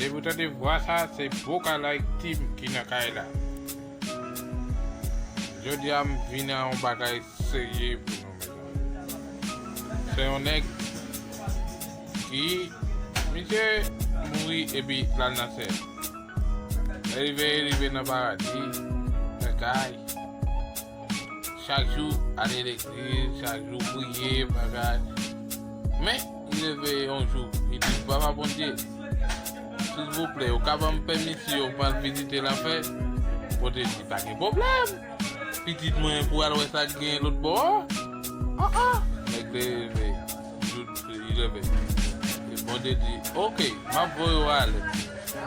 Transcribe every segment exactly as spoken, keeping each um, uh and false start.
Depi w tande vwa sa, se Boca Like Team ki nan kay la. Jodi a, m vin a yon bagay serye pou nou, medam. Se yon nèg ki, misye mouri epi l al nan syèl. Rive, rive nan paradi, nan kay. Chak jou ale legliz, chak jou priye, bagay. Men, li leve yon jou, li di, "Papa Bondye, silvouplè, ou ka ban m pèmisyon pou m al vizite lanfè?" Bondye di, "Pa gen pwoblèm. Pitit mwen pou al wè sa k gen lòt bò a." An, an. Nèg leve, jou, li leve. E Bondye di, "Oke, m ap voye w ale."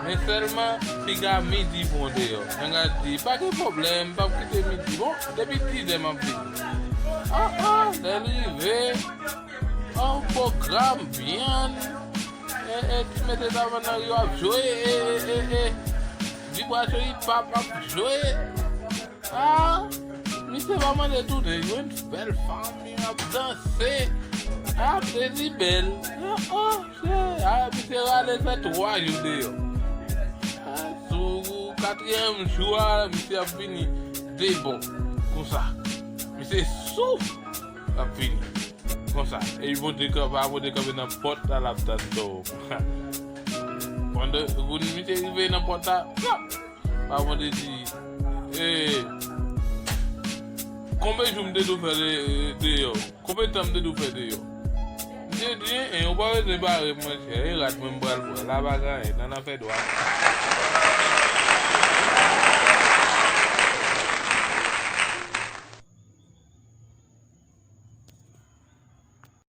Men sèlman, piga midi pou w deyò. Nèg la di, "Pa gen pwoblèm, m p ap kite midi." Bon, depi dizè m ap vini. An, an, lè l rive, an pwogram byen. E, e, ti mesye sa vann nan ri yo ap jwe, e, e, e, e. Vibrasyon hip hop ap jwe. Ah, misye pa mande tounen, jwenn bèl fanm, y ap danse, ap dezi bèl. Ah, ah, se, ah, misye rale fè twa jou deyò. Ah, sou katriyèm jou a, misye ap vini de bon, konsa. Misye sou, ap vini, konsa. E Bondye kanpe, Bondye kanpe nan pòt la, l ap tann do. Pandan, kounye misye rive nan pòt la, pap! Papa Bondye di, "E, konbyen jou m te dwe fè de-, deyò? Konbyen tan m te dwe fè deyò?" Misye di, "E, ou pa bezwen bare m, monchè. E rad mwen m pral pran. La pa gen anyen, nan nan fè dwa."